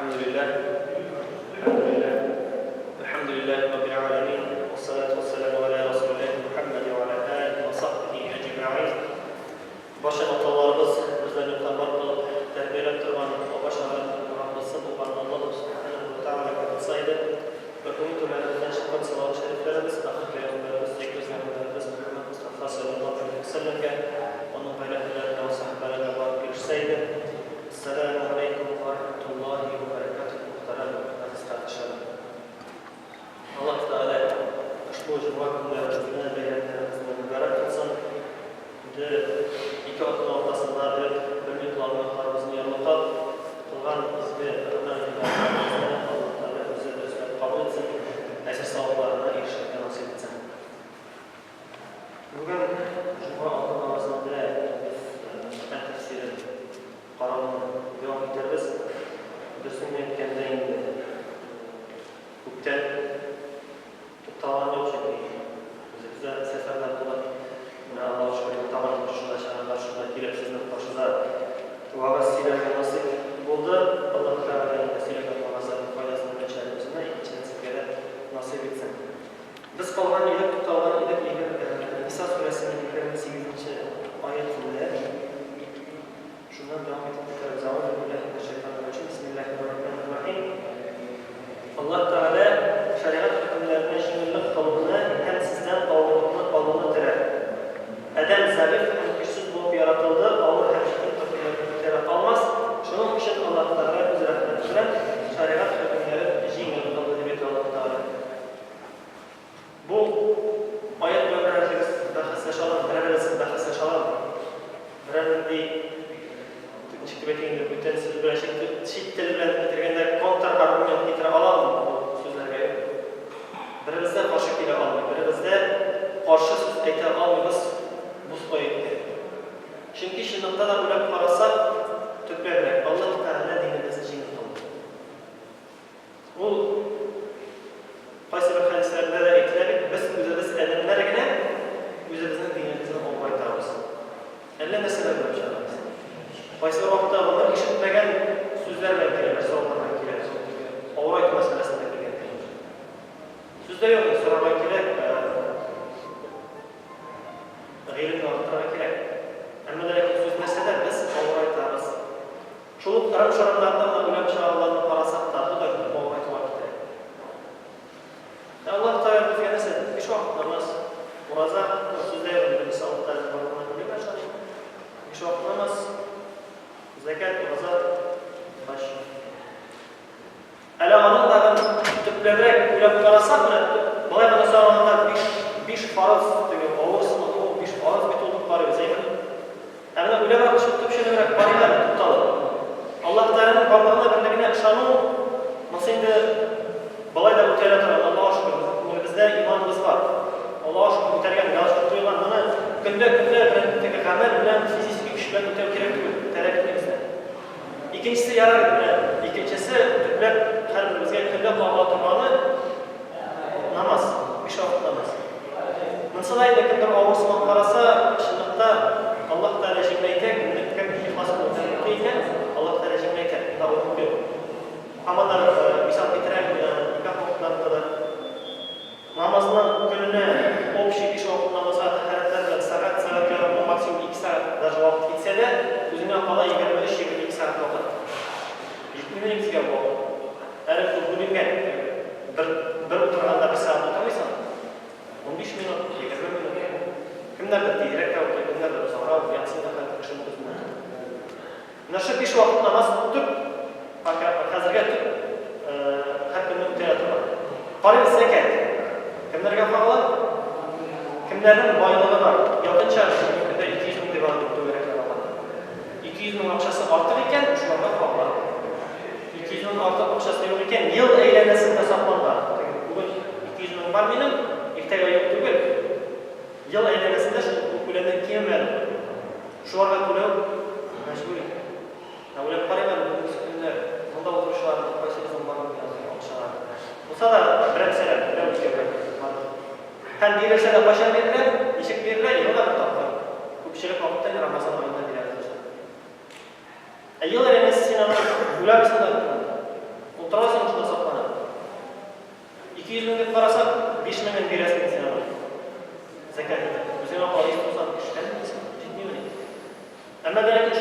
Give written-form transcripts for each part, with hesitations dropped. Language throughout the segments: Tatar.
Әлхәмдүлилләһ, Әлхәмдүлилләһ, Әлхәмдүлилләһи раббил галәмин, вассалату вассаламу галә расулилләһи Мухәммәд ва галә алиһи ва сахбихи әҗмәгыйн. Барча мактауларыбыз безне юктан бар кылып, тәрбияләп торган баба-шагыйрьнең Раббысы булган Аллаһу Сүбхәнәһү ва Тәгаләгә булса иде. Вә күңел түрләребездән чыккан салават шәрифләребез ахир пәйгамбәребез, сөекле пәйгамбәребез Мөхәммәд Мостафа салләллаһу галәйһи ва сәлләмгә, аның гаилә әһелләренә вә сәхабәләренә барып ирешсә иде. Әссәләмү галәйкүм вә рахмәтуллаһи вә бәрәкәтүһ, мөхтәрәм газиз кардәшләрем! Аллаһ Тәгалә ошбу җомга көннәребезне, бәйрәмнәребезне мөбарәк кылсын. Инде ике атна уртасында белеп, белми кылган гөнаһларыбызны ярлыкап, кылган изге гамәл-гыйбадәтләребезне Аллаһ Тәгалә Үзе дөресләп кабул итсен, әҗер-савапларына ирешергә насыйп итсен. Бүген җомга алды намазында без Коръән тәфсирен карауны дәвам итәрбез. Дөресен генә әйткәндә инде, күптән тукталган юк, чөнки үзебез дә сәфәрдә булдык. Менә Аллага шөкер, инде тагын шунда чыгарга, шунда килеп сезнең каршыда вәгазь сөйләргә насыйп булды. Аллаһы Тәгалә инде сөйләгән вәгазьләрнең файдасын беренчедән үземә, икенчедән сезгә дә насыйп итсен. Без калган идек, тукталган идек Ниса сүрәсенең 28 нче аятендә. Шуннан дәвам итеп китәбез. Әгъузу биллаһи минәш шайтанир раҗим. Бисмиллаһир рахманир рахим. Аллаһ Тәгалә шәригать хөкемнәренә җиңеллек кылуны һәм сездән авырлыкны алуны теләр. Адәм зәгыйфь һәм көчсез булып яратылды, авыр һәм читен хөкемнәрне күтәрә алмас. Шуның өчен Аллаһ Тәгалә үз рәхмәте белән шәригать хөкемнәрен җиңел кылды, дип әйтә Аллаһ Тәгалә. Бу аять белән берәрегез бәхәсләшә аламы? Берәрегез бәхәсләшә аламы? Берәр нинди, ничек дип әйтик инде, бүтән сүз белән, чит, чит тел белән китергәндә контраргумент китерә аламы бу сүзләргә? Юк. Беребез дә каршы килә алмый, беребез дә каршы сүз әйтә алмыйбыз бу аятькә. Чөнки чынлыкта да уйлап карасак, төпләбрәк, Аллаһ Тәгалә динебезне җиңел кылды. Ул кайсыбер хәдисләрдә дә әйтелә бит, без үзебез адәмнәр генә үзебезнең динебезне авырайтабыз. Әллә нәрсәләр белән чыгарабыз. Кайсыбер вакытта гомер ишетмәгән сүзләр белән киләләр, сораулар белән киләләр. Авырайту мәсьәләсендә килгәндә. Сүз дә юк, сорарга кирәк, гыйлемне арттырырга кирәк. Әмма дә ләкин сүз нәрсәдә, без авырайтабыз. Шул ук ырым-шырымнарны гына уйлап чыгаруларны карасак та, бу да күп авырайтуга китерә. Ә Аллаһ Тәгалә безгә нәрсә диде? Биш вакыт намаз, ураза, ну, сүз дә юк инде, беренчесе Аллаһ Тәгаләнең барлыгына белү белән ышану. Биш вакыт намаз, зәкят, ураза, хаҗ. Әле аның тагын төпләбрәк уйлап карасак, менә болай гына сораганда биш, биш фарыз теге авыр сыман, ул биш фарыз бит ул дип карыйбыз, әйеме? Ә менә уйлабрак төшеп, төпченебрәк карыйк әле, тукталып. Аллаһ Тәгаләнең барлыгына, берлегенә ышану, монысы инде болай да үтәлә торган, Аллага шөкер, безнең күңелебездә иманыбыз бар. Аллага шөкер, үтәлгән, галочка куелган, моны көндә-көндә берәр теге гамәл белән, физический көч белән үтәү кирәк түгел, таләп итми бездән. Икенчесе ярар иде менә. Икенчесе, төпләп һәрберебезгә көндә кагыла торганы, намаз, биш вакыт намаз. Монысы да инде кемдер авыр сыман караса, чынлыкта Аллаһ Тәгалә җиңеләйтә, кемне кем ихлас күңел белән укый икән, Аллаһ Тәгалә җиңеләйтә, монда авырлык юк. Һаман да мисал китерәм, никах вакытларында да. Намазның көненә общий биш вакыт намазга тәһарәтләр белән сәгать, сәгать ярым, ну максимум ике сәгать даже вакыт китсә дә, үзеңә кала 23-22 сәгать вакыт. Җитмимени безгә бу вакыт? Әле бит ул бүленгән. Бер, бер утырганда бер сәгать утырмыйсың. 15 минут, 20 минут. Кемнәрдер тизрәк тә укый, кемнәрдер озаграк укый, анысы инде хәзер кешенең үзеннән тора. Менә шул биш вакыт намаз төп, пока, хәзергә төп, һәр көнне үтәлә торган. Карыйбыз, зәкят. Кемнәргә кагыла? Кемнәрнең байлыгы бар? Якынча бүгенге көндә 200 мең дип аны түгәрәкләп алганда. 200 мең акчасы артык икән, шуларга кагыла. 200 мең артык акчасы юк икән, ел әйләнәсендә сакланган. Бүген 200 мең бар минем, иртәгә юк түгел. Ел әйләнәсендә шул күләмнән кимемәде. Шуларга түләү мәҗбүри. Ә уйлап карыйм әле, бүгенге көндә монда утыручыларның кайсыбызның бар микән андый акчалары? Булса да, берәмсәләр, берәү икәү бәлки, бардыр. Һәм бирелсә дә кайчан бирелә, ничек бирелә, елга бер тапкыр. Күпчелек вакытта инде Рамазан аенда бирәбез үзен. Ә ел әйләнәсе син аны уйламыйсың да бит.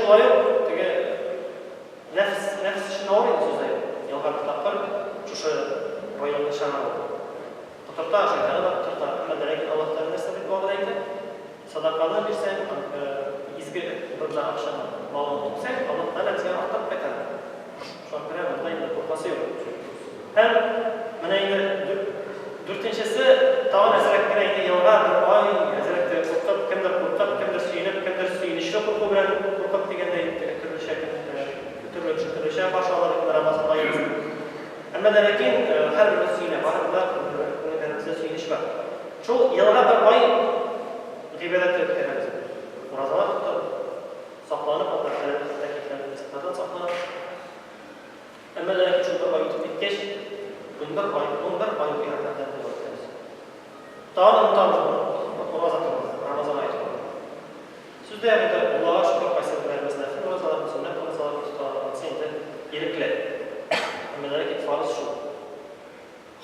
шулай ук теге нәфс, нәфс өчен авыр инде сүз дә юк. Елга бер тапкыр шушы байлыкны чыгару. Котырта, шайтаны да котырта. Әмма дә ләкин Аллаһ Тәгалә нәрсә дип вәгъдә итә? Садаканы бирсәң, изге урында акчаны, малыңны түксәң, Аллаһ Тәгалә безгә арттырып кайтара. Шуңа күрә монда инде куркасы юк. Һәм менә инде дүртенчесе, тагын әзрәк кенә инде елга бер ай әзрәк теге куркып, кемдер куркып, кемдер сөенеп, кемдер сөенечле курку белән куркып дигәндәй, теге төрлечә кем, төрле кеше төрлечә каршы ала бит Рамазан аебызны. Әмма дә ләкин һәрберебез сөенә, барыбер дә күңелләребездә сөенеч бар. Шул елга бер ай гыйбадәт үткәрәбез инде. Уразалар тотып, сакланып, анда хәләл хәтта ризыклардан сакланып. Әмма дә ләкин шул бер ай үтеп киткәч, 11 ай, 11 ай буе рәхәтләнеп дога итәбез. Тагын онытабыз моны, ураза турында, Рамазан ае турында. Сүз дә юк инде, Аллага шөкер, кайсыберләребез нәфел уразаларын, сөннәт уразаларын тота, анысы инде ирекле. Әмма дә ләкин фарыз шул.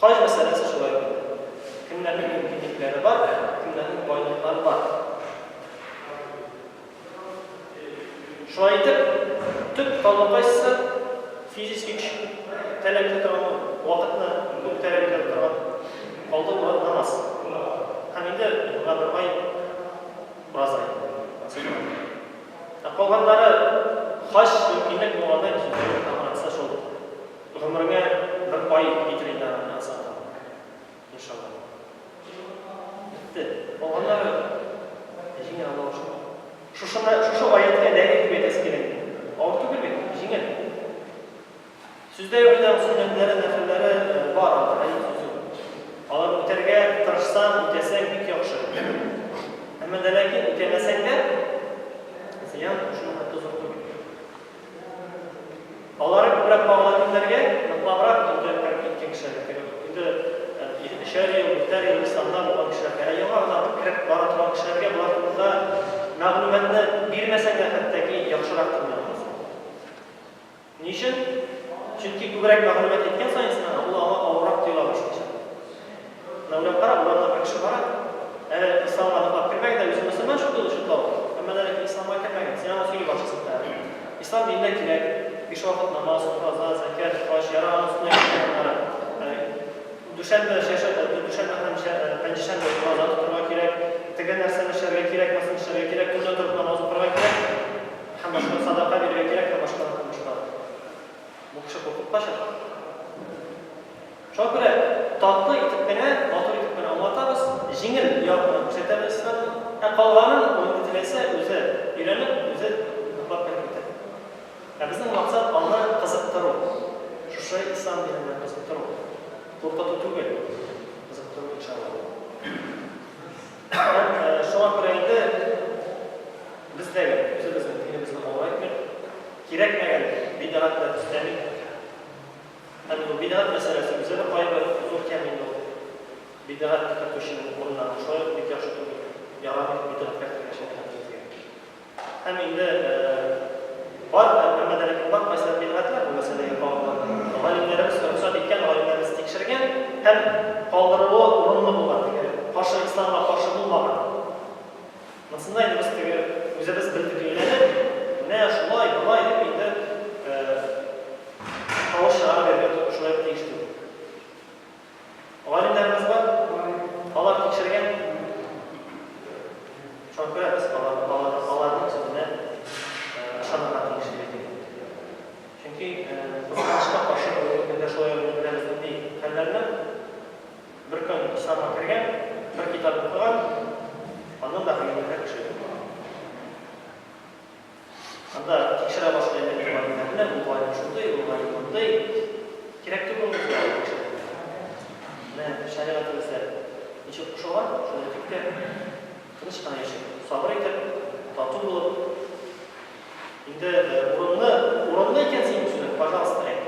Хаҗ мәсьәләсе шулай ук инде. Кемнәрнең мөмкинлекләре бар, кемнәрнең байлыклары бар. Шулай итеп, төп калды кайсысы? Физический көч таләп итә торган, вакытны күп таләп итә торган калды ул намаз. Һәм инде елга бер ай ураза инде. Ә калганнары хаҗ мөмкинлек булганда инде тагын шул гомереңә бер ай китер инде аны. Иншалла. Бетте. Калганнары җиңел, Аллага шөкер. Шушыны, шушы аятка дәлил дип әйтәсе килә инде. Авыр түгел бит, җиңел. Сүз дә юк инде, аның сөннәтләре, нәфелләре бар анда, әйе, сүз юк. Аларны үтәргә тырышсаң, үтәсәң бик яхшы. Әмма дә ләкин үтәмәсәң дә, зыян шуның хәтле зур түгел. Алары күбрәк кагыла кемнәргә? Ныклабрак инде кереп киткән кешеләргә. Теге инде өчәр ел, дүртәр ел исламда булган кешеләргә. Ә яңа гына кереп бара торган кешеләргә болар турында мәгълүматны бирмәсәң дә хәтта ки яхшырактыр миңа калса. Ни өчен? Чөнки күбрәк мәгълүмат әйткән саен син аңа, ул аңа авыррак тоела башлаячак. Менә уйлап кара, урамда бер кеше бара, әле исламга ныклап кермәгән дә, үзе мөселман шикелле чутлау, әмма дә ләкин исламга кермәгән. Син аңа сөйли башлыйсың хәзер. Ислам динендә кирәк, биш вакыт намаз, ураза, зәкят, хаҗ, ярар, аның өстенә киткән аннары. Дүшәмбе, чәршәмбе, дүшәмбе һәм пәнҗешәмбе ураза тотырга кирәк, теге нәрсәне эшләргә кирәк, монысын эшләргә кирәк, төнлә торып намаз укырга кирәк һәм башка, садака бирергә кирәк һәм башкалар һәм башкалар. Бу кеше куркып кача. Шуңа күрә татлы итеп кенә, матур итеп кенә аңлатабыз, җиңел ягын күрсәтәбез исламның, ә калганын ул инде теләсә үзе өйрәнеп, үзе ныклап кереп китә. Ә безнең максат аны кызыктыру, шушы ислам дине белән кызыктыру, куркыту түгел, кызыктыру иншалла. Һәм шуңа күрә инде без дә үзебезнең динебезне авырайтмыйк, кирәкмәгән бидгатьне өстәмик. Һәм бу бидгать мәсьәләсе үзе бер кайбер зур тема инде ул. Бидгать кертүченең урынына шулай ук бик яхшы түгел. Ярамый бидгать кертергә шәригатебезгә. Һәм инде бар, әмма дә ләкин бар кайсыбер бидгатьләр бу мәсьәләгә кагыла. Галимнәребез рөхсәт иткән, галимнәребез тикшергән һәм калдырылуы урынлы булган, теге каршы исламга каршы булмаган. Монсында инде без теге үзебез белдеклеләнеп, менә шулай, болай дип инде тавыш чыгарып йөрергә шулай ук тиеш түгел. Галимнәребез бар, алар тикшергән. Шуңа күрә без алар, алар, аларның сүзенә ышанырга тиеш дип әйтик. Чөнки кызганычка каршы бүгенге көндә шулай ук беләбез нинди хәлләрне. Бер көн исламга кергән, бер китап укыган, аннан да гыйлемлерәк кеше юк. Анда тикшерә башлый әллә ни галимнәрне, ул галим шундый, ул галим мондый. Кирәк түгел ул безгә алай тикшерергә. Менә шәригатебездә ничек кушылган, шуны үтик тә, тыныч кына яшик. Сабыр итеп, тату булып. Инде урынлы, урынлы икән синең сүзең, пожалуйста, әйт.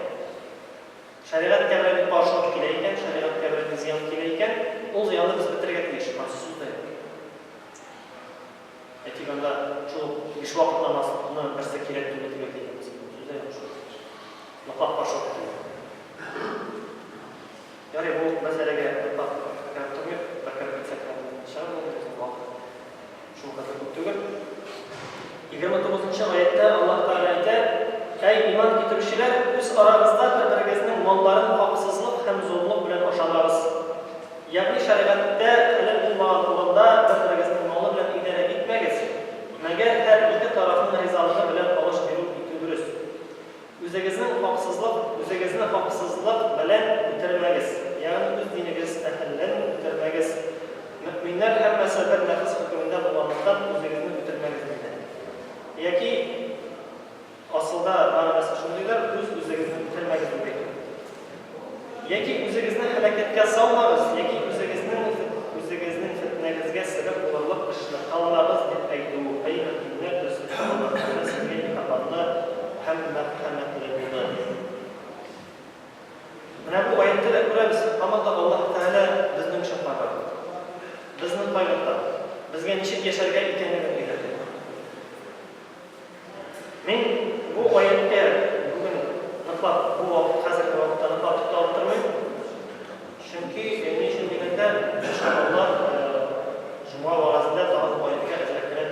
Шәригатькә берәр каршылык килә икән, шәригатькә берәр зыян килә икән, ул зыянны без бетерергә тиеш, анысы сүз дә юк. Әйтик, анда шул ук биш вакыт намазны берсе кирәк түгел дип әйтә икән, сүз дә юк шул. Ныклап каршылык килә. Ярый, бу мәсьәләгә ныклап кереп тормыйк, бер кереп китсәк, чыгып булмый, безнең вакыт шул хәтле күп түгел. 29 нчы аятьтә Аллаһ. арагызда бер-берегезнең малларын хаксызлык һәм золымлык белән ашамагыз. Ягъни шәригатьтә хәләл булмаган урында бер-берегезнең малы белән идарә итмәгез, мәгәр һәр ике тарафның ризалыгы белән алыш-бирү итү дөрес. Үзегезнең хаксызлык, үзегезне хаксызлык белән үтермәгез, ягъни үз динегез әһелләрен үтермәгез. Мөэминнәр һәммәсе бер нәфес хөкемендә булганлыктан, үзегезне үтермәгез, диде. Яки, асылда мәгънәсе шундыйдыр, үз-үзегезне үтермәгез дип әйтү. Яки үзегезне һәлакәткә салмагыз, яки үзегезнең үзегезнең фетнәгезгә сәбәп булырлык эшне кылмагыз дип әйтү, әй мөэминнәр, дөреслектә Аллаһ Тәгалә сезгә миһербанлы һәм мәрхәмәтле булды. Менә бу аятьтә дә күрәбез, һаман да Аллаһ Тәгалә безнең өчен кайгырта, безне кайгырта, безгә ничек яшәргә икәнлеген өйрәтә. Мин бу аятькә бүген ныклап, бу вакыт, хәзерге вакытта ныклап тукталып тормыйм. Чөнки, ни өчен дигәндә, иншалла, җомга вәгазендә тагын бу аятькә әзрәк кенә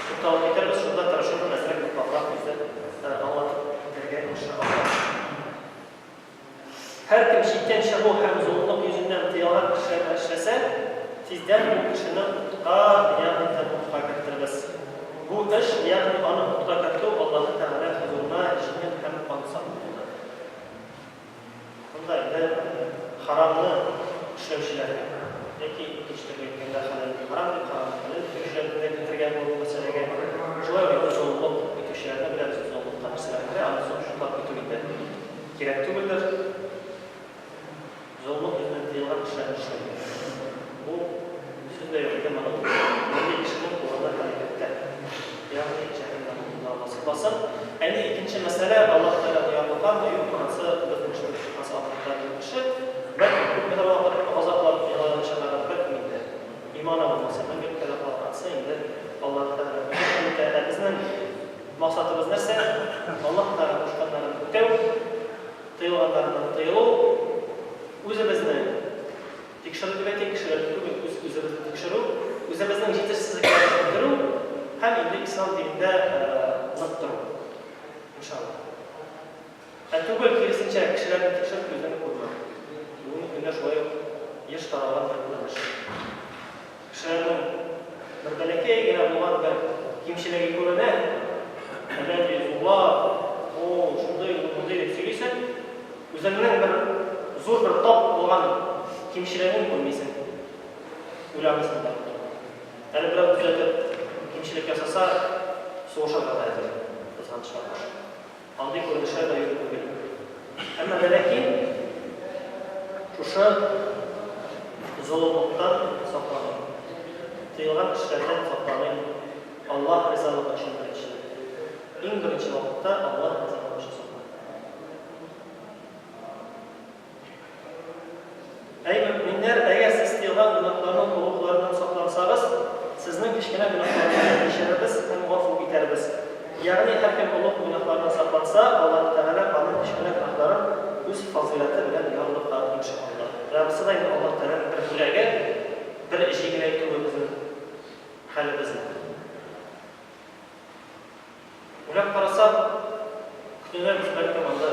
тукталып китәрбез, шунда тырышырмын әзрәк ныклабрак инде аңлатып китәргә, иншалла. Һәркем чиктән чыгу һәм золымлык йөзеннән тыелган эшләрне эшләсә, тиздән ул кешене утка, ягъни тәмугка кертербез. Бу эш, ягъни аны утка кертү Аллаһы Тәгалә хозурына җиңел һәм ансат булды. Монда инде харамны эшләүчеләргә, яки икенче төрле әйткәндә, хәләлне харам дип, харамны хәләл итүчеләрне дә кертергә була бу мәсьәләгә. Шулай ук инде золымлык итүчеләрне беләбез, золымлыкка нәрсәләр керә, анысын чутлап китү инде. Кирәк түгелдер. Золымлык йөзеннән тыелган эшләрне эшләү. Бу, сүз дә юк инде, моның мондый кешенең урыны һәлакәттә. Ягъни җәһәннәм утында, Алла сакласын. Ә инде икенче мәсьәлә, Аллаһ Тәгаләне ярлыкармы, юкмы, анысы безнең эш түгел, анысы Аллаһ Тәгаләнең эше. Бәлкем, күпмедер вакыт газапланып яңадан чыгарыр, бәлкем инде иманы булмаса, мәңгелеккә дә калыр, анысы инде Аллаһ Тәгалә үзе хәл итә. Ә безнең Максатыбыз нәрсә? Аллаһ Тәгалә кушканнарын үтәү, тыелганнарыннан тыелу, үзебезне тикшерү дип әйтик, кешеләрне түгел, үз үзебезне тикшерү, үзебезнең җитешсезлекләрне бетерү һәм инде ислам динендә нык тору. Иншалла. Ә түгел, киресенчә, кешеләрне тикшереп үзеңне күрмәү. Бүгенге көндә шулай ук еш таралган бер күренеш. Кешеләрнең бер бәләкәй генә булган бер кимчелеге күренә, әллә ни зурлап, о, шундый, ул мондый дип сөйлисең, үзеңнең бер зур бер тап булган кимчелегең күрмисең, уйламыйсың да. Әле берәү төзәтеп кимчелек ясаса, сугышырга да әзер, кызганычка каршы. Андый күренешләр дә юк түгел. Әмма дә ләкин шушы золымлыктан сакланыйк. Тыелган эшләрдән сакланыйк. Аллаһ ризалыгы өчен беренче. Иң беренче вакытта Аллаһ ризалыгы өчен сакланыйк. Әй мөэминнәр, әгәр сез тыелган гөнаһларның олугларыннан саклансагыз, сезнең кечкенә гөнаһларыгызны кичерербез һәм гафу итәрбез. Ягъни һәркем олуг гөнаһлардан сакланса, Аллаһ Тәгалә аның кечкенә гөнаһларын Үз фазыйләте белән ярлыкар, иншаАллаһ. Менә бусы да инде Аллаһ Тәгаләнең бер бүләге, бер җиңеләйтүе безнең хәлебезне. Уйлап карасак, көненә без бәлкем анда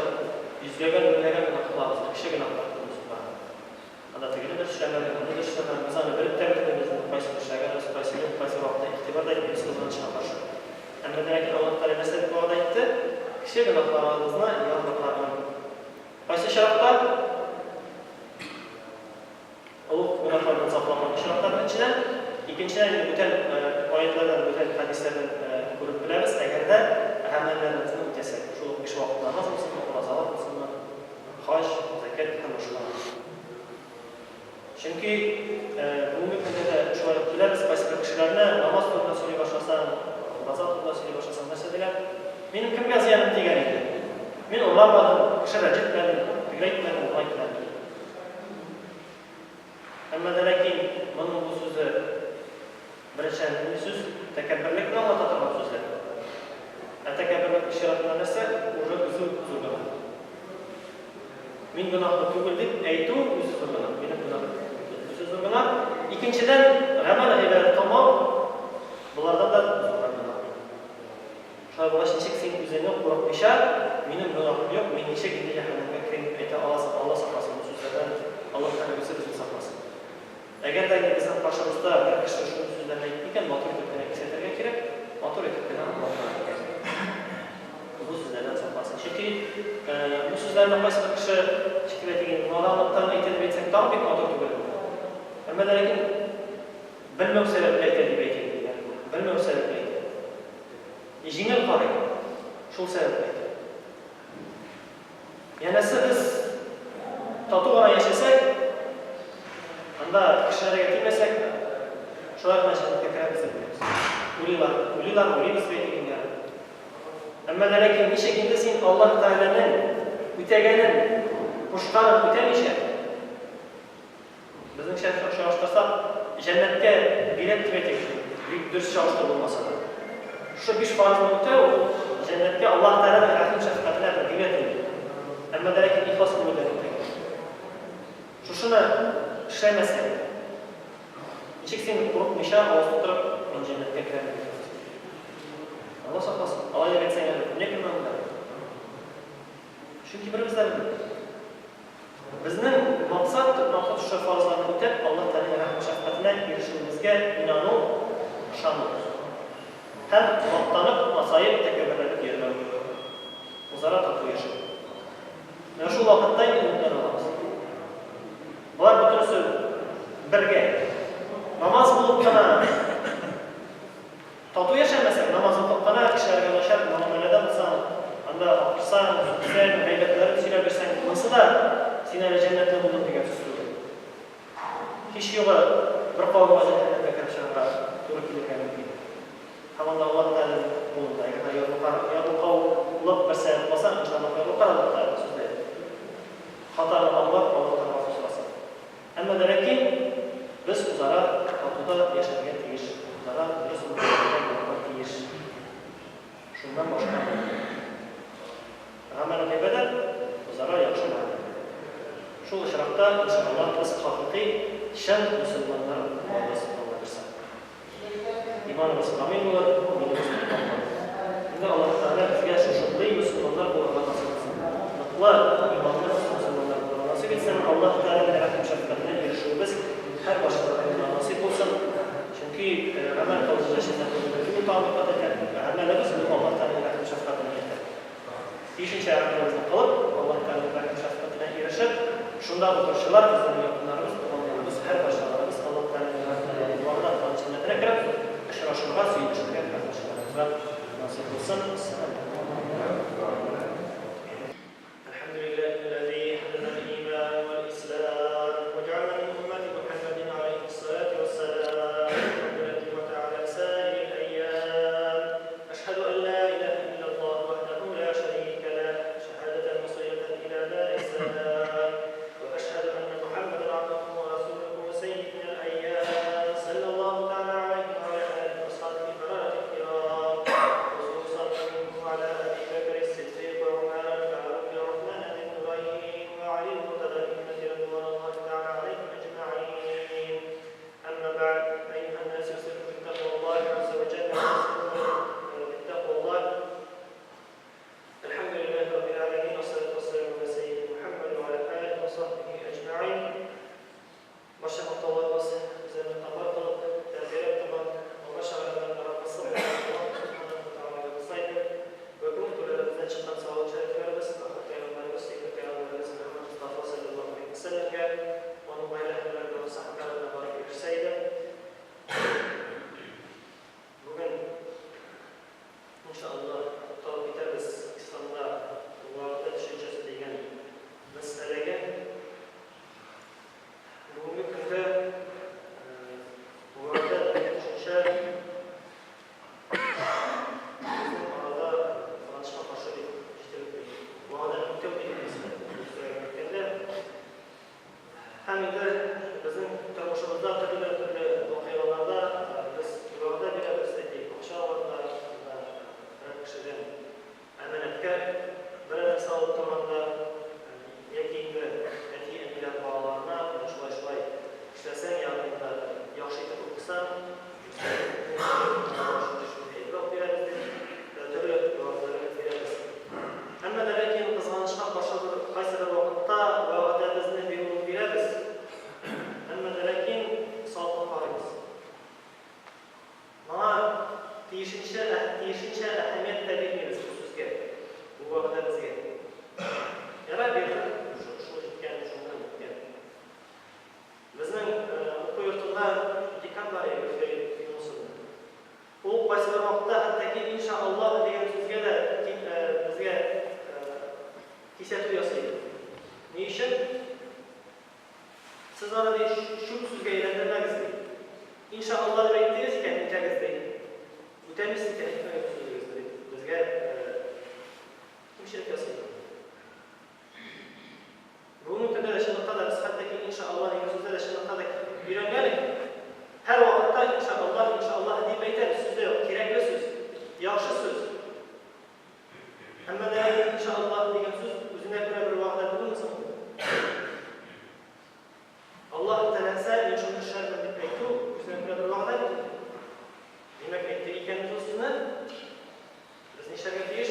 йөзләгән, меңләгән гөнаһ кылабыздыр, кече гөнаһлар күбесе бар. Анда тегене дә эшләмәдек, моны да эшләмәдек, без аны белеп тә бетермибез инде, кайсын эшләгәнбез, кайсын юк, кайсы вакытта игътибар да итмибез кызганычка каршы. Әмма дә ләкин Аллаһ Тәгалә нәрсә дип вәгъдә итте? Кече гөнаһларыгызны ярлыкармын. Кайсы очракта? Олуг гөнаһлардан сакланган очракта, беренчедән. Икенчедән, инде бүтән аятьләрдән, бүтән хәдисләрдән күреп беләбез, әгәр дә гамәлләребезне үтәсәк, шул ук биш вакыт намаз булсынмы, уразалар булсынмы, хаҗ, зәкят һәм башкалар. Чөнки бүгенге көндә дә шулай ук беләбез, кайсыбер кешеләрне намаз турында сөйли башласаң, ураза турында сөйли башласаң, нәрсә диләр? Минем кемгә зыяным тигән инде? Мин урламадым, кеше рәнҗетмәдем, тегеләй итмәдем, болай итмәдем. Әмма дә ләкин моның бу сүзе, беренчедән, нинди сүз? Тәкәбберлекне аңлата торган сүзләр. Ә тәкәбберлек чиратында нәрсә? Уже үзе үк зур гөнаһ. Мин гөнаһлы түгел дип әйтү үзе зур гөнаһ. Минем гөнаһым юк дип әйтү үзе зур гөнаһ. Икенчедән, гамәл-гыйбадәт кылмау болардан да зуррак гөнаһ. Шулай булгач, ничек син үзеңне курыкмыйча, минем гөнаһым юк, мин ничек инде җәһәннәмгә кеше, ничек дип әйтик инде, наданлыктан әйтә дип әйтсәк, тагын бик матур түгел. Әмма дә ләкин белмәү сәбәпле әйтә дип әйтик инде. Белмәү сәбәпле әйтә. Җиңел карый, шул сәбәпле әйтә. Янәсе без тату гына яшәсәк, анда кешеләргә тимәсәк, шулай гына җәннәткә керәбез дип уйлыйбыз. Уйлыйлар, уйлыйлар, уйлыйбыз дип әйтик инде. Әмма дә ләкин ничек инде син Аллаһ Тәгаләнең үтәгәнен, кушканын үтәмичә, Безнеңчә чагыштырсак, җәннәткә билет дип әйтик, бик дөрес чагыштыру булмаса да. Шушы биш фарызны үтәү, ул җәннәткә Аллаһ Тәгаләнең рәхим-шәфкатенә бер билет инде. Әмма дә ләкин ихлас күңелдән үтәгән. Шушыны эшләмәсәң, ничек син курыкмыйча, авыз тутырып, мин җәннәткә керәм дип әйтәсең? Алла сакласын, алай дип әйтсәң әле, дөнья килмәве. Чөнки беребез дә белми. Безнең максат, төп максат шушы фарызларны үтәп, Аллаһ Тәгаләнең рәхим-шәфкатенә ирешүебезгә инану, ышану. Һәм мактанып, масаеп, тәкәбберләнеп йөрмәү. Үзара тату яшәү. Менә шул вакытта инде өметләнә алабыз. Болар бөтенесе бергә. Намаз булып кына Тату яшәмәсәң, намаз укып кына кешеләргә начар мөгамәләдә булсаң, анда акырсаң, сүксәң, гайбәтләрен сөйләп йөрсәң, монысы да син әле җәннәтле булдың дигән сүз түгел. Һич югы, бер кавымга җәһәннәмгә кереп чыгарга туры килергә мөмкин. Һәм анда Аллаһ Тәгаләнең кулында. Әгәр дә ярлыкар, ярлыкаулык бер сәбәп булса, иншаллаһ, ярлыкар Аллаһ Тәгалә сүзе. Хатаны аңлап, Аллаһтан гафу сорасаң. Әмма дә ләкин без үзара татуда яшәргә тиеш, үзара дөрес мөгамәләдә булырга тиеш. Шуннан башка булмый. Гамәл гыйбадәт, үзара яхшы мөгамәлә. Шул очракта, иншаллаһ, без хакыйкый, чын мөселманнар булабыз, Алла бирса. Иманыбыз камил булыр, динебез ныклы булыр. Инде Аллаһы Тәгалә безгә шушындый мөселманнар булырга насыйп итсен. Ныклы иманлы мөселманнар булырга насыйп итсен. Аллаһы Тәгаләнең рәхим-шәфкатенә ирешүебез һәрбарчаларыбызга насыйп булсын. Чөнки гамәл кылу җәннәт булыр түгел тагын бер кат әйтәм. Гамәлебез ул Аллаһ Тәгаләнең рәхим-шәфкатенә илтә. Тиешенчә гамәлебезне кылып, Аллаһ Тәгаләнең рәхим-шәфкатенә ирешеп, шунда утыручылар, безнең якыннарыбыз, туганнарыбыз, һәркайсыларыбыз Аллаһ Тәгаләнең вәгъдә кылган җәннәтенә кереп, очрашырга, сөенешергә һәркайсыларыбызга насыйп булсын. Әссәламү. Әлхәмдүлилләһилләзи һәдәнә лил-иман вәл-ислам вә җәгәләнә мин уммәти Мухәммәдин галәйһиссаләтү вәссәлам ва тәгалә саирил әййам. Әшһәдү ән лә иләһә илляллаһу вәхдәһү лә шәрикә ләһ, шәһадәтән мусыйләтән илә дарис-сәлам, вә әшһәдү әннә Мухәммәдән абдүһү вә расүлүһү вә сәййидинәл әййам, салләллаһу тәгалә галәйһи вә галә алиһи вә асхабихи бараратил кирам, хусусан минһум галә Әби Бәкрис-Сиддыйк. өчен сез аны ди чүп сүзгә әйләндермәгез ди. Инша Алла дип әйттегез икән, үтәгез ди. Үтәмисез икән, әйтмәгез бу сүзегезне дип безгә кимчелек ясый. Бүгенге көндә дә чынлыкта да без хәтта ки инша Алла дигән сүздә дә чынлыкта да өйрәнгән идек. Һәр вакытта инша Алла, инша Аллаһ дип әйтәбез, сүз дә юк, кирәкле сүз, яхшы сүз. Әмма дә ләкин инша Аллаһ дигән сүз үзенә күрә бер вәгъдә түгелме соң ул? Аллаһ теләсә, мин шуны эшләрмен дип әйтү үзенә күрә бер вәгъдә бит ул. Димәк, әйттек икән без ул сүзне, без нишләргә тиеш?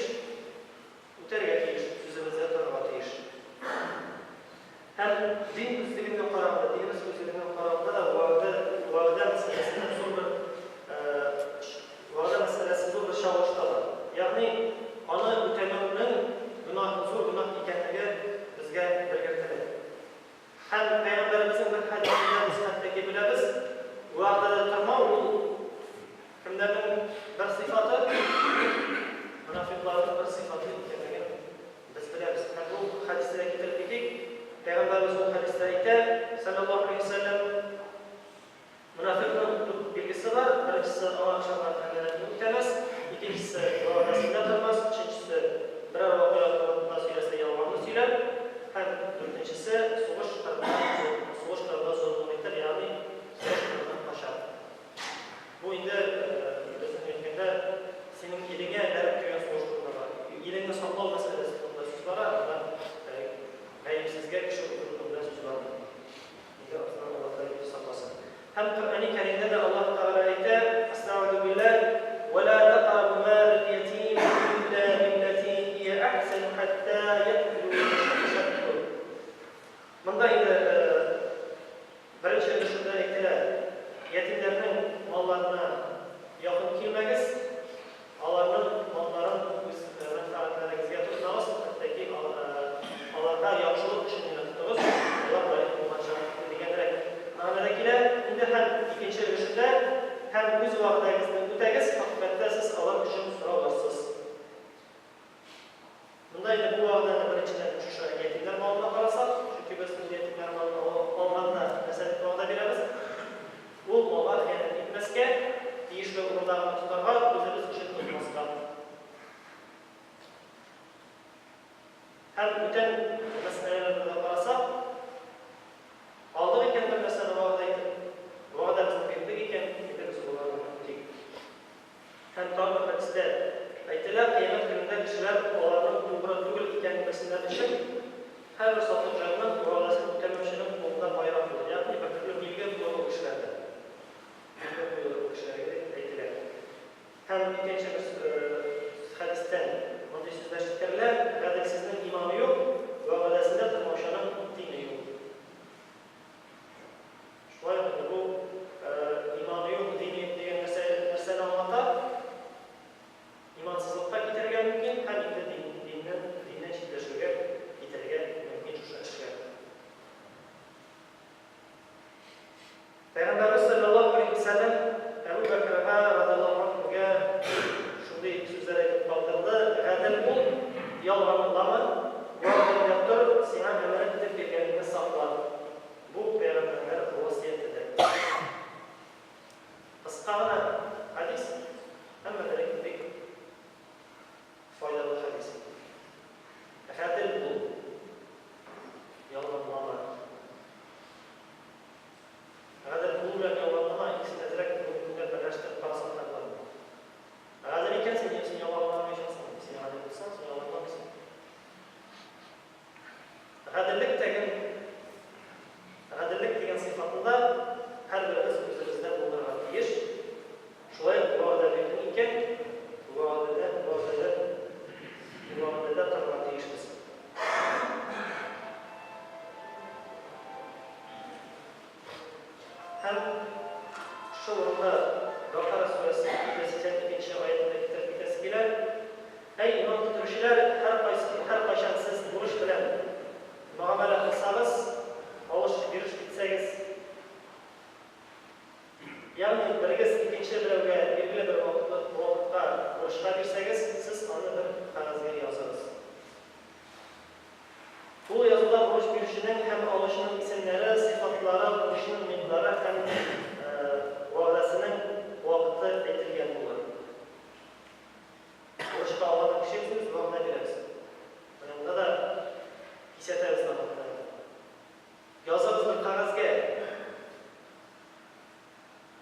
Үтәргә тиеш, сүзебездә торырга тиеш. Һәм дин күзлегеннән караганда, динебез күзлегеннән караганда да вәгъдә, вәгъдә мәсьәләсенә зур бер вәгъдә мәсьәләсе зур бер чагылыш таба. Ягъни аны үтәмәүнең гөнаһ, зур гөнаһ икәнлеге безгә белгертелә. Һәм Пәйгамбәребезнең бер хәдисендә без хәтта ки беләбез, вәгъдәдә тормау ул кемнәрнең бер сыйфаты? Монафикъларның бер сыйфаты икәнлеген без беләбез. Һәм бу хәдистә дә китереп китик, Пәйгамбәребез ул хәдистә әйтә, салләллаһу галәйһи ва сәлләм, Монафикъның дүрт билгесе бар, беренчесе, аңа ышанган әманәтне үтәмәс, икенчесе, вәгъдәсендә тормас, өченчесе, берәр вакыйга турында сөйләсә, ялганны сөйләр, һәм дүртенчесе, сугыш кырында сугыш кырында золымлык итәр, ягъни сугыш кырыннан качар. Бу инде, безнең әйткәндә, синең илеңә бәреп кергән сугыш турында бара. Илеңне саклау мәсьәләсе турында сүз бара, анда гаепсезгә кеше үтерү турында сүз бармый. Диде Осман Аллаһ Тәгалә үзе сакласын. Һәм Коръәни Кәримдә дә Аллаһ Тәгалә әйтә, Әстәгыйзү билләһ, Вә лә тәкърабу маләл ятим илля билләти һия әхсәну хәттә яблүгә әшәддү. Монда инде беренче өлешендә әйтелә, ятимнәрнең малларына якын килмәгез, Аларның малларын үз мәнфәгатьләрегезгә тотмагыз, хәтта ки аларга яхшылык өчен генә тотыгыз, алар балигъ булганча дигәнрәк мәгънәдә килә. Инде һәм икенче өлешендә, һәм үз вәгъдәгезне үтәгез, хакыйкатьтә сез алар өчен соралырсыз. Монда инде бу вәгъдәне беренчедән шушы ятимнәр малына карасак, чөнки без ул ятимнәр малын алганда нәрсә дип вәгъдә бирәбез? Ул малга хыянәт итмәскә, тиешле урында гына тотарга, үзебез өчен тотмаска. Һәм бүтән мәсьәләләрне дә карасак, алдык икән бер нәрсәне вәгъдә итеп, вәгъдәбезне бирдек икән, инде без боларны үтик. Һәм тагы бер хәдистә әйтелә, Кыямәт көнендә кешеләр аларның тугры түгел икәнен белсеннәр өчен, һәрбер сатлык җанның, вәгъдәсен үтәмәүченең кулында байрак булыр, ягъни бертөрле билге булыр ул кешеләрдә. Билге куелыр ул кешеләргә дип әйтелә. Һәм икенче бер хәдистән мондый сүзләр җиткерелә, Гаделсезнең иманы юк, вәгъдәсендә тормаучының дине юк. Шулай ук инде бу иманы юк, дине юк дигән нәрсә нәрсәне аңлата? Имансызлыкка китерергә мөмкин һәм инде дин, диннән, диннән читләшүгә китерергә мөмкин шушы эшләр. Пәйгамбәрбез салләллаһу галәйһи ва сәлләм Әбү Бәкргә радиаллаһу анһугә шундый сүзләр әйтеп калдырды, Гадел бул, ялганлама, вәгъдәңдә тор, сиңа әманәт итеп биргәнеңне сакла. Бу пәйгамбәрләр васыятедер. Кыска гына хәдис, әмма дә ләкин бик файдалы хәдис. Гадел бул, ялганлама. Гадел булу белән ялганлама икесен әзрәк бүгенге көндә берләштереп карасак та була. Гадел икәнсең, димәк, син ялганламаячаксың. Син гадел булсаң, син ялганламыйсың. Гаделлек тәген, гаделлек дигән сыйфатны да һәрберебез үзебездә булдырырга тиеш. Шулай ук вәгъдә бирдең икән, вәгъдәдә, вәгъдәдә, вәгъдәдә торырга тиешбез. Һәм шул урында Бәкара сүрәсе 282 нче аятен дә китереп китәсе килә. Әй, иман китерүчеләр, һәркайсы, һәркайчан сез бурыч белән мөгамәлә кылсагыз, алыш-биреш итсәгез, ягъни берегез икенче берәүгә билгеле бер вакытлы вакытка бурычка бирсәгез, сез аны бер кәгазьгә языгыз. Ул язуда бурыч бирүченең. микъдары, бурычның микъдары һәм вәгъдәсенең вакыты әйтелгән булыр. Бурычка алган кеше үзебез вәгъдә бирәбез. Менә монда да кисәтәбез намазда. Языгыз бер кәгазьгә.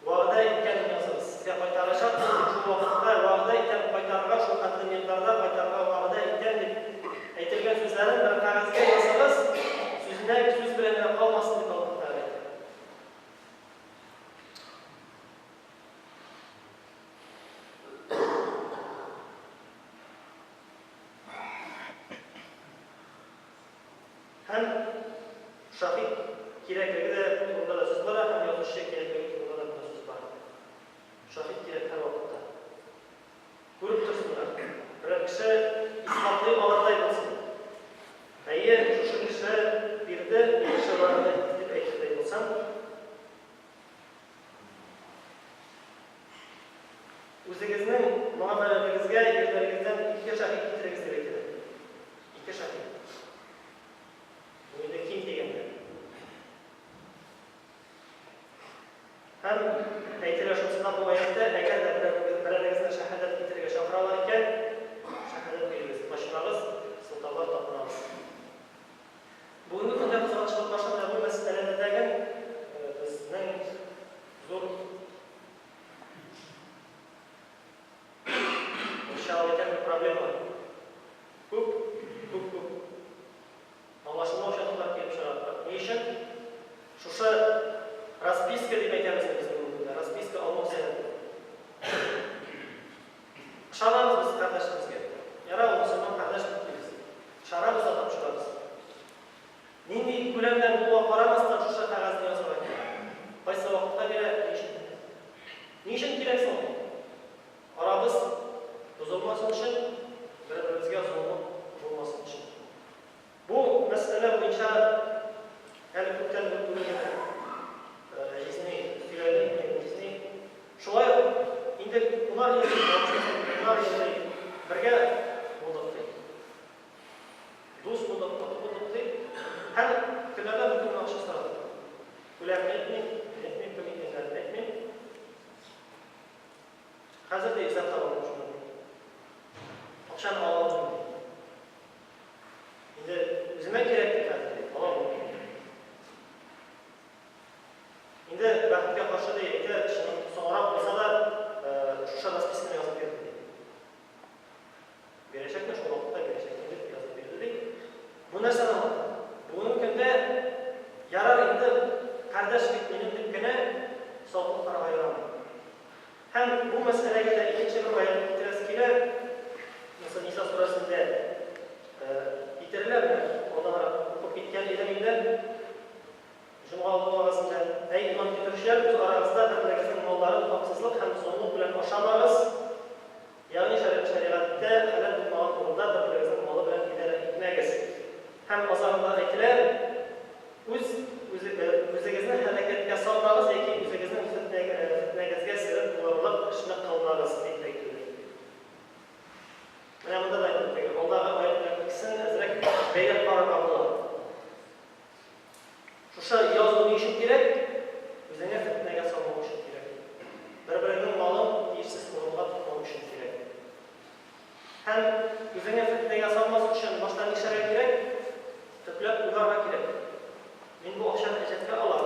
Вәгъдә иткәнен языгыз. Сезгә кайтарачакмын дип шул вакытта вәгъдә итәм кайтарырга, шул хәтле микъдарда кайтарырга вәгъдә итәм дип әйтелгән сүзләрен бер кәгазьгә языгыз, сүзенә сүз белән генә калмасын дип Аллаһ Тәгалә әйтә. Һәм шаһит кирәклеге дә турында да сүз бара, һәм язучы кирәклеге турында да монда сүз бара. Шаһит кирәк һәрвакытта. Күреп торсыннар. Берәр кеше исбатлый алырдай булсын. Әйе, шушы кеше бирде, бу кеше вәгъдә итте дип әйтердәй булсын. Үзегезнең мөгамәләләрегезгә ирләрегездән ике шаһит китерегез дип әйтелә. Ике шаһит. Бу инде ким дигәндә. Һәм әйтелә шунысына бу аятьтә, әгәр дә берәрегезне шәһадәт китерергә чакыралар икән, шәһадәт бирегез, качмагыз, сылтаулар тапмагыз. Бүгенге көндә кызганычка каршы менә бу мәсьәләдә безнең зур Русчалап әйтәм, проблема. Күп, күп, күп. Аңлашылмау чатлыклар килеп чыга. Ни өчен? Шушы расписка дип әйтәбез без бүгенге көндә, расписка алмау сәбәпле. Ышанабыз без кардәшебезгә. Ярар, ул мөселман кардәш бит дибез. Ышанабыз да тапшырабыз. Нинди күләмдә булуга карамастан, шушы кәгазьне язырга кирәк. Кайсы вакытта бирә, ни өчен бирә? Ни өчен кирәк соң ул? Арабыз бозылмасын өчен, бер-беребезгә золымлык булмасын өчен. Бу мәсьәлә буенча әле күптән түгел генә җизни сөйләдем, минем җизни. Шулай ук инде унар ел, унар ел ди, бергә булдык ди. Дус булдык, тату булдык ди. Һәм көннәрдән бер көнне акча сорады. Күләмен әйтмим, әйтмим, кем икәнләрен әйтмим. Хәзер дә эзләп таба алмыйм шуны. Акчаны ала алмыйм ди. Инде үземә кирәк ди хәзер ди, ала алмыйм. Инде бәхеткә каршы ди, әйтә, соңрак булса да, шушы расписканы язып бирде ди. Бирәчәкмен, шул вакытта бирәчәкмен дип язып бирде ди. Бу нәрсәне аңлата? Бүгенге көндә ярар инде, кардәш бит минем дип кенә салкын карарга ярамый. Һәм бу мәсьәләгә дә икенче бер аятны китерәсе килә. Монысы Ниса сүрәсендә китерелә, менә алданрак укып киткән идем инде. Җомга алды вәгазендә, Әй, иман китерүчеләр, үз арагызда бер-берегезнең малларын хаксызлык һәм золымлык белән ашамагыз, ягъни шәригатьтә хәләл булмаган урында бер-берегезнең малы белән идарә итмәгез. Һәм азагында әйтелә, Үз үзегезне һәлакәткә салмагыз яки үзегезнең фетнәгезгә сәбәп булырлык эшне кылмагыз, дип әйтелде. Менә монда да инде теге алдагы аять белән икесен әзрәк бәйләп карарга була. Шушы язу ни өчен кирәк? Үзеңне фетнәгә салмау өчен кирәк. Бер-береңнең малын тиешсез урынга тотмау өчен кирәк. Һәм үзеңне фетнәгә салмас өчен башта нишләргә кирәк? Төпләп уйларга кирәк. Мин бу акчаны әҗәткә алам.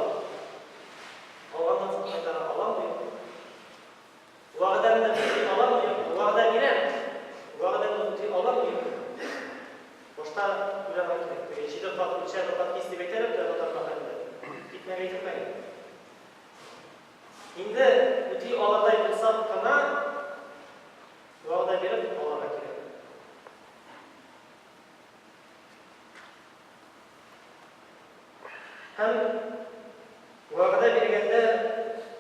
Алганнан соң кайтара аламмы, юкмы? Вәгъдәмне үти аламмы, юкмы? Вәгъдә бирәм, вәгъдәмне үти аламмы, юкмы? Башта уйларга кирәк. Теге җиде кат үлчә, бер кат кис дип әйтәләр бит татар мәкалендә. Тикмәгә әйтелмәгән. Инде үти алырдай булсак кына, вәгъдә биреп алырга кирәк. Һәм вәгъдә биргәндә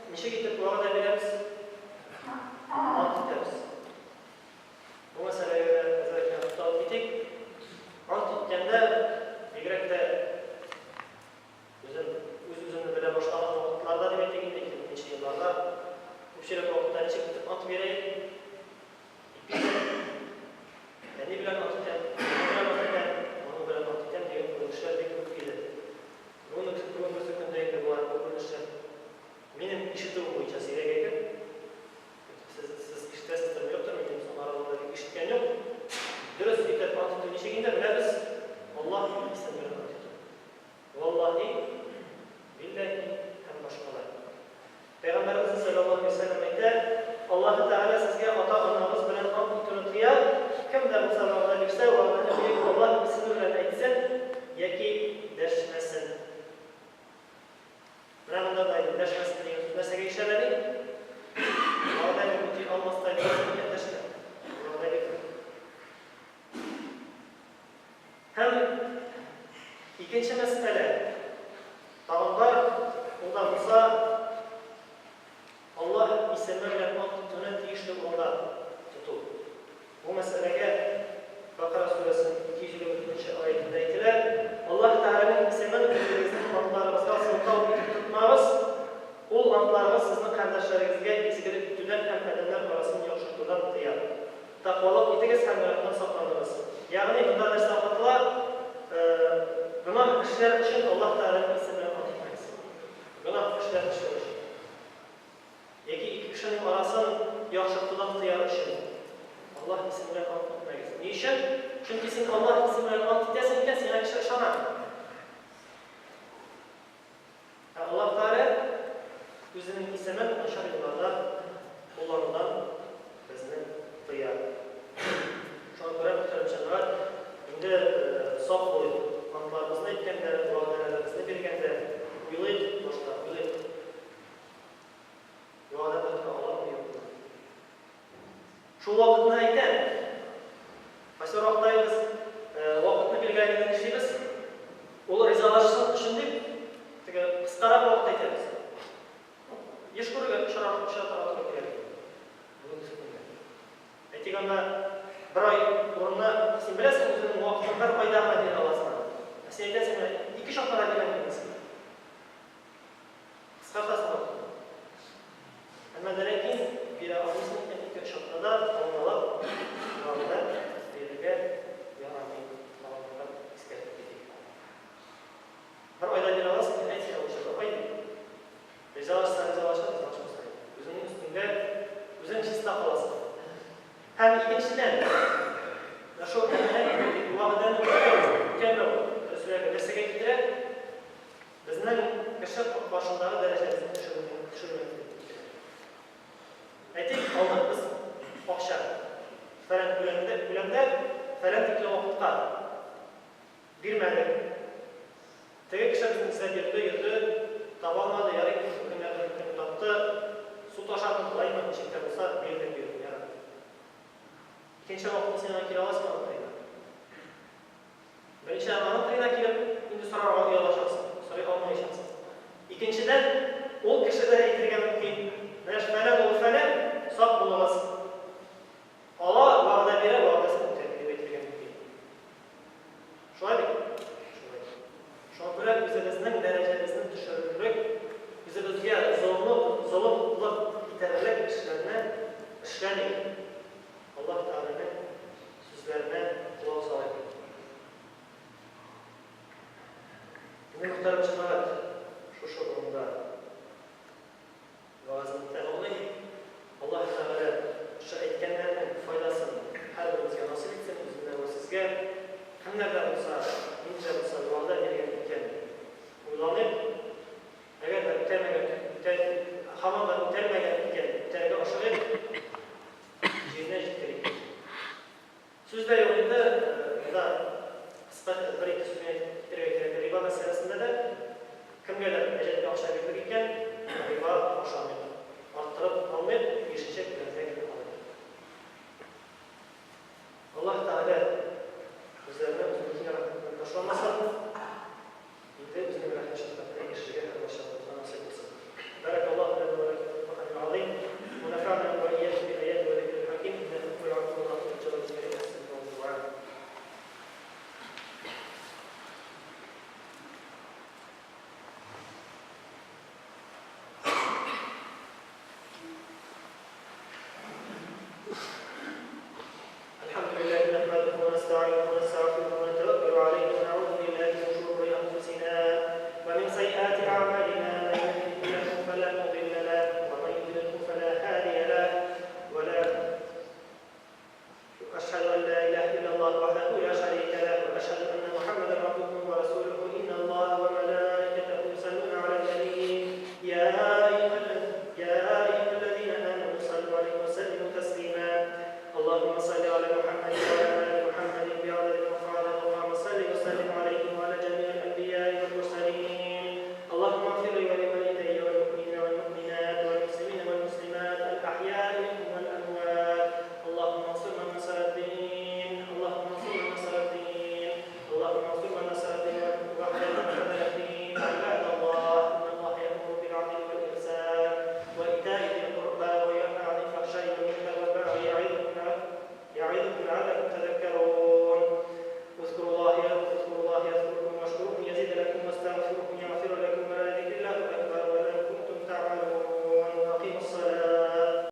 ничек итеп вәгъдә бирәбез? Ант итәбез. Бу мәсьәләгә дә әзрәк кенә тукталып китик. Ант иткәндә, бигрәк тә үзем үз-үземне белә башлаган вакытларда дип әйтик инде, 2000 елларда, күпчелек вакытта ничек итеп ант бирә идек? Әни белән ант итәм, моның белән ант итәм, моның белән ант итәм дигән күренешләр бик күп иде. Бүгенгесе көндә инде болар. Валлаһи, билләһи һәм башкалар. Пәйгамбәребез салләллаһу галәйһи ва сәлләм әйтә, Аллаһы Тәгалә сезгә ата-анагыз белән ант итүне тыя, кем дә булса вәгъдә бирсә, вәгъдәне Бөек Аллаһ исеме белән әйтсен яки дәшмәсен. Менә монда да инде дәшмәсен дигән сүз нәрсәгә ишарәли? Вәгъдәне үти алмастай буласың икән, дәшмә. Вәгъдә бирмә. Һәм икенче мәсьәлә тагын бар, ул да булса Аллаһ исеме белән ант итүне тиешле урында тоту. Бу мәсьәләгә Бәкара сүрәсенең 254 нче аятендә әйтелә, Аллаһ Тәгаләнең исемен үзегезнең антларыгызга сылтау итеп тотмагыз, ул антларыгыз сезнең кардәшләрегезгә изгелек итүдән һәм адәмнәр арасын яхшыртудан тыя. Тәкъвалык итегез һәм гөнаһтан сакланыгыз. Ягъни монда нәрсә аңлатыла? Гөнаһ эшләр өчен Аллаһ Тәгаләнең исемен ант итмәгез. Гөнаһ эшләр эшләү өчен. Яки ике кешенең арасын яхшыртудан тыяр өчен Аллаһ исеме белән ант итмәгез. Ни өчен? Чөнки син Аллаһ исеме белән ант итәсең икән, сиңа кеше ышана. Ә Аллаһ Тәгалә Үзенең исемен начар юлларда кулланудан безне тыя. Шуңа күрә, мөхтәрәм җәмәгать, инде сак булыйк, антларыбызны әйткәндә, вәгъдәләребезне биргәндә уйлыйк башта, уйлыйк. Вәгъдәмне тота аламмы, юкмы? Шул вакытны әйтәм. Кайсы вакытта без вакытны билгеләгәндә нишлибез? Ул ризалашсын өчен дип, теге кыскарак вакыт әйтәбез. Еш күрергә очратырга туры килә бит. Бүгенге көндә. Әйтик анда бер ай урынына син беләсең үзеңнең вакытын бер айда гына бирә аласың. Ә син әйтәсең, менә ике-өч атнада бирәм дисең. Кыскартасың вакытны. Әмма дә ләкин бирә алмыйсың икән, ике-өч атнада алгалап вәгъдә бирергә ярамый. Тагын бер кат искәртеп китик. Бер айда бирә аласың икән, әйт син лучше бер ай дип. Ризалашса ризалаша, ризалашмаса юк. Үзеңнең өстеңдә үзең чиста каласың. Һәм икенчедән, менә шул әманәт вәгъдәне үтәү, үтәмәү, дөресрәге, нәрсәгә китерә? Безнең кеше каршындагы дәрәҗәбезне төшерүгә төшерүгә китерә. Әйтик, алдык без акча. Фәлән күләмдә, күләмдә, фәлән тикле вакытка бирмәдек. Теге кеше безне эзләп йөрде, йөрде, таба алмады, ярый, көннәрдән бер көнне тапты, суд ашамы, болаймы, ничек тә булса, бирдек, бирдек, ярар. Икенче вакытны син аңа килә аласыңмы, Андрейга? Беренчедән, аның теленә килеп, инде сорарга оялачаксың, сорый алмаячаксың. Икенчедән, ул кеше дә әйтергә мөмкин, Менә фәлән улы фәлән, сак булыгыз. Ала, вәгъдә бирә, вәгъдәсен үтәми, дип әйтергә мөмкин. Шулай бит? Шулай. Шуңа күрә үзебезнең дәрәҗәбезне төшерерлек, үзебезгә золымлык, золымлык китерерлек эшләрне эшләмик. Аллаһ Тәгаләнең сүзләренә колак салыйк. Инде, мөхтәрәм җәмәгать, шушы урында.